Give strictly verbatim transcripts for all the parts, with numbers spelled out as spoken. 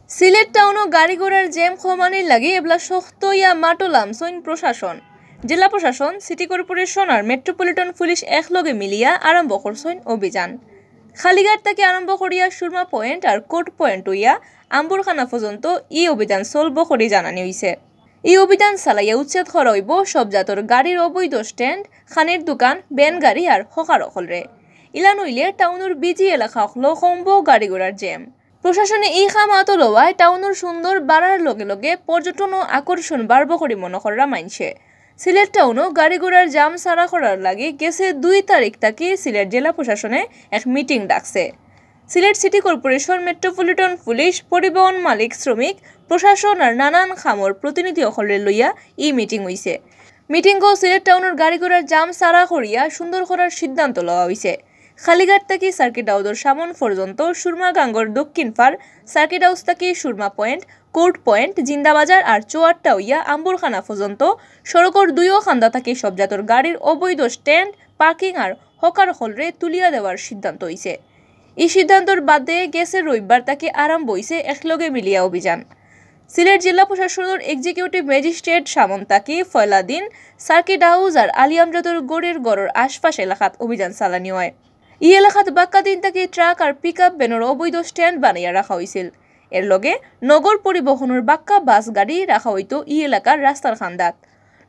সিলেট টাউনো গাড়ি ঘোড়ার জ্যাম কমানির লাগি এবলা শক্ত ইয়া মাঠো লামছইন প্রশাসন। জেলা প্রশাসন, সিটি কর্পোরেশন আর মেট্রোপলিটন পুলিশ একলগে মিলিয়া আরম্ভ করছইন অভিযান। কালীঘাট থাকি আরম্ভ করিয়া সুরমা পয়েন্ট আর কোর্ট পয়েন্ট অইয়া আম্বরখানা পর্যন্ত ই অভিযান চলবো করি জানানি অইছে। ই অভিযান চালাইয়া উচ্ছেদ করা অইবো সব জাতর গাড়ির অবৈধ স্ট্যান্ড, খানির দোকান, ভ্যান গাড়ি আর হকার অকলরে। ইলা নইলে টাউনর বিজি এলাকা অকলো কমবো গাড়ি ঘোড়ার জ্যাম। প্রশাসনে ই কাম আতো লওয়ায় টাউনর সুন্দর বাড়ার লগে লগে পর্যটনও আকর্ষণ বাড়বো করি মনো কররা মাইনষে। সিলেট টাউনো গাড়ি ঘোড়ার জাম সারা করার লাগি গেছে দুই তারিখ থাকি সিলেট জেলা প্রশাসনে এক মিটিং ডাকছে। Sylhet city corporation, metropolitan police, পরিবহন মালিক, শ্রমিক, প্রশাসন আর নানান খামর প্রতিনিধি অকলরে লইয়া ই মিটিং অইছে। মিটিংও সিলেট টাউনর গাড়ি ঘোড়ার জাম সারা করিয়া সুন্দর করার সিদ্ধান্ত লওয়া অইছে। কালীঘাট থাকি সার্কিট হাউসর সামন পর্যন্ত, সুরমা গাঙ্গর দক্ষিণ পার, সার্কিট হাউস থাকি Surma point, court point, Zindabazar আর চৌহাট্টা অইয়া আম্বরখানা পর্যন্ত সড়কর দুইও কান্দা থাকি সব জাতর গাড়ির অবৈধ স্ট্যান্ড, পার্কিং আর হকার অকলরে তুলিয়া দেওয়ার সিদ্ধান্ত অইছে। ই সিদ্ধান্তর বাদে গেছে রবিবার থাকি আরম্ভ অইছে একলগে মিলিয়া অভিযান। সিলেট জেলা প্রশাসনর এক্সিকিউটিভ ম্যাজিস্ট্রেট সামন থাকি পয়লা দিন সার্কিট হাউস আর আলী আমজাদর গড়ির ঘরর আশপাশ এলাকাত অভিযান চালানি অয়। ই এলাকাত বাক্কা দিন থাকি ট্রাক আর পিক আপ ভ্যানর অবৈধ স্ট্যান্ড বানাইয়া রাখা অইছিল। এর লগে নগর পরিবহনর বাক্কা বাস গাড়ি রাখা অইতো ই এলাকার রাস্তার কান্দাত।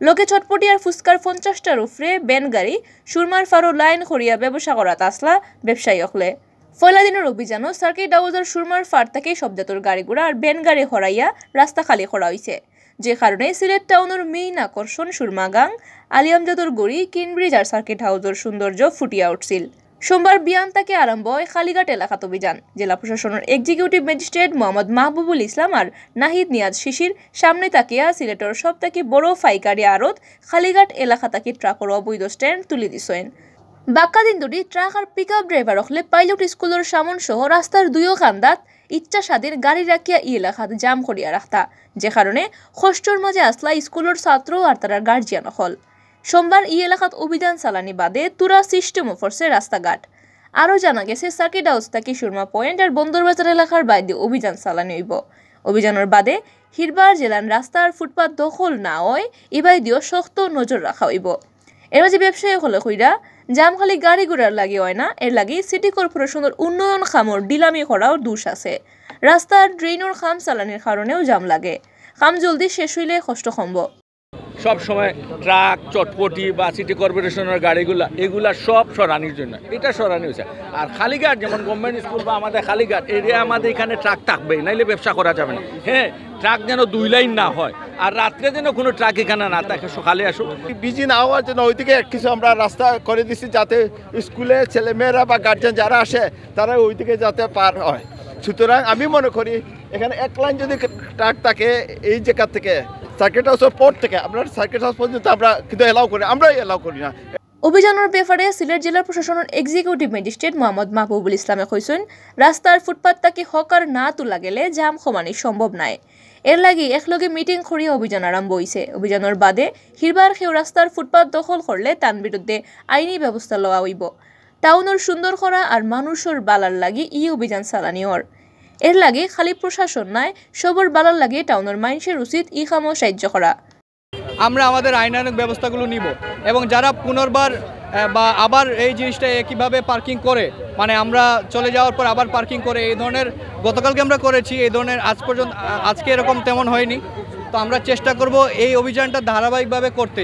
লগে চটপটি আর ফুচকার পঞ্চাশটার উপরে ভ্যান গাড়ি সুরমার পারো লাইন করিয়া ব্যবসা করাত আছলা ব্যবসায়ী অকলে। পয়লা দিনর অভিযানো সার্কিট হাউসর সুরমার পার থাকি সব জাতর গাড়ি ঘোড়া আর ভ্যান গাড়ি হরাইয়া রাস্তা খালি করা অইছে, যে কারণে সিলেট টাউনর মেইন আকর্ষণ সুরমা গাং, আলী আমজাদর গড়ি, কিনব্রিজ আর সার্কিট হাউসর সৌন্দর্য ফুটিয়া উঠছিল। সোমবার বিয়ান থাকি আরম্ভ অয় কালীঘাট এলাকাত অভিযান। জেলা প্রশাসনর এক্সিকিউটিভ ম্যাজিস্ট্রেট মোহাম্মদ মাহবুবুল ইসলাম আর নাহিদ নিয়াজ শিশির সামনে থাকিয়া সিলেটর সব থাকি বড় পাইকারি আড়ত কালীঘাট এলাকা থাকি ট্রাকর অবৈধ স্ট্যান্ড তুলি দিছইন। বাক্কা দিন ধরি ট্রাক আর পিক আপ ড্রাইভার অকলে পাইলট স্কুলর সামন সহ রাস্তার দুইও কান্দাত ইচ্ছা স্বাধীন গাড়ি রাখিয়া ই এলাকাত জাম করিয়া রাখতা, যে কারণে কষ্টর মাঝে আছলা স্কুলর ছাত্র আর তারার গার্জিয়ান অকল। সোমবার ই এলাকাত অভিযান চালানি বাদে তুরা সিস্টেমও পড়ছে রাস্তাঘাট। আরও জানা গেছে, সার্কিট হাউস থাকি সুরমা পয়েন্ট আর বন্দরবাজার এলাকার বাইদি অভিযান চালানি অইবো। অভিযানর বাদে হিরবার যেলান রাস্তার ফুটপাত দখল না অয়, ইবাইদিও শক্ত নজর রাখা অইবো। এর মাঝে ব্যবসায়ী অকলে কইরা, জাম খালি গাড়ি ঘোড়ার লাগি অয় না, এর লাগি সিটি কর্পোরেশনর উন্নয়ন কামর ঢিলামি করাও দোষ আছে। রাস্তার ড্রেইনর কাম চালানির কারণেও জাম লাগে। কাম জলদি শেষ অইলে কষ্ট কমবো। সব সময় ট্রাক, চটপটি বা সিটি কর্পোরেশনর গাড়িগুলা, এগুলা সব সরানির জন্য, এটা সরানি অইছে। আর কালীঘাট, যেমন গভর্নমেন্ট স্কুল বা আমাদের কালীঘাট এরিয়া, আমাদের এখানে ট্রাক থাকবেই, নাইলে ব্যবসা করা যাবে না। হ্যাঁ, ট্রাক যেন দুই লাইন না হয়, আর রাত্রে যেন কোনো ট্রাক এখানে না থাকে, সকালে আসুক। বিজি না হওয়ার জন্য ওইদিকে কিছু আমরা রাস্তা করে দিছি, যাতে স্কুলে ছেলেমেয়েরা বা গার্জিয়ান যারা আসে, তারা ওইদিকে যাতে পার হয়। সুতরাং আমি মনে করি, এখানে এক লাইন যদি ট্রাক থাকে, এই জায়গা থেকে সার্কিট হাউসের পর থেকে, আপনার সার্কিট হাউস পর্যন্ত আমরা কিন্তু অ্যালাউ করি, আমরাই অ্যালাউ করি না। অভিযানর ব্যাপারে সিলেট জেলা প্রশাসনর এক্সিকিউটিভ ম্যাজিস্ট্রেট মোহাম্মদ মাহবুবুল ইসলামে কইছইন, রাস্তার ফুটপাত থাকি হকার না তুলা গেলে জাম কমানি সম্ভব নায়। এর লাগি একলগে মিটিং করিয়া অভিযান আরম্ভ অইছে। অভিযানর বাদে হিরবার কেউ রাস্তার ফুটপাত দখল করলে তান বিরুদ্ধে আইনি ব্যবস্থা লওয়া অইবো। টাউনর সুন্দর করা আর মানুষর বালার লাগি ই অভিযান চালানি অর। এর লাগি খালি প্রশাসন নায়, সবর বালার লাগি টাউনর মাইনষের উচিত ই কামো সাহায্য করা। আমরা আমাদের আইনানুগ ব্যবস্থাগুলো নিব এবং যারা পুনর্বার, আহ, বা আবার এই জিনিসটা একইভাবে পার্কিং করে, মানে আমরা চলে যাওয়ার পর আবার পার্কিং করে, এই ধরনের গতকালকে আমরা করেছি, এই ধরনের আজ পর্যন্ত, আ-, আজকে এরকম তেমন হয়নি। তো আমরা চেষ্টা করব এই অভিযানটা ধারাবাহিকভাবে করতে।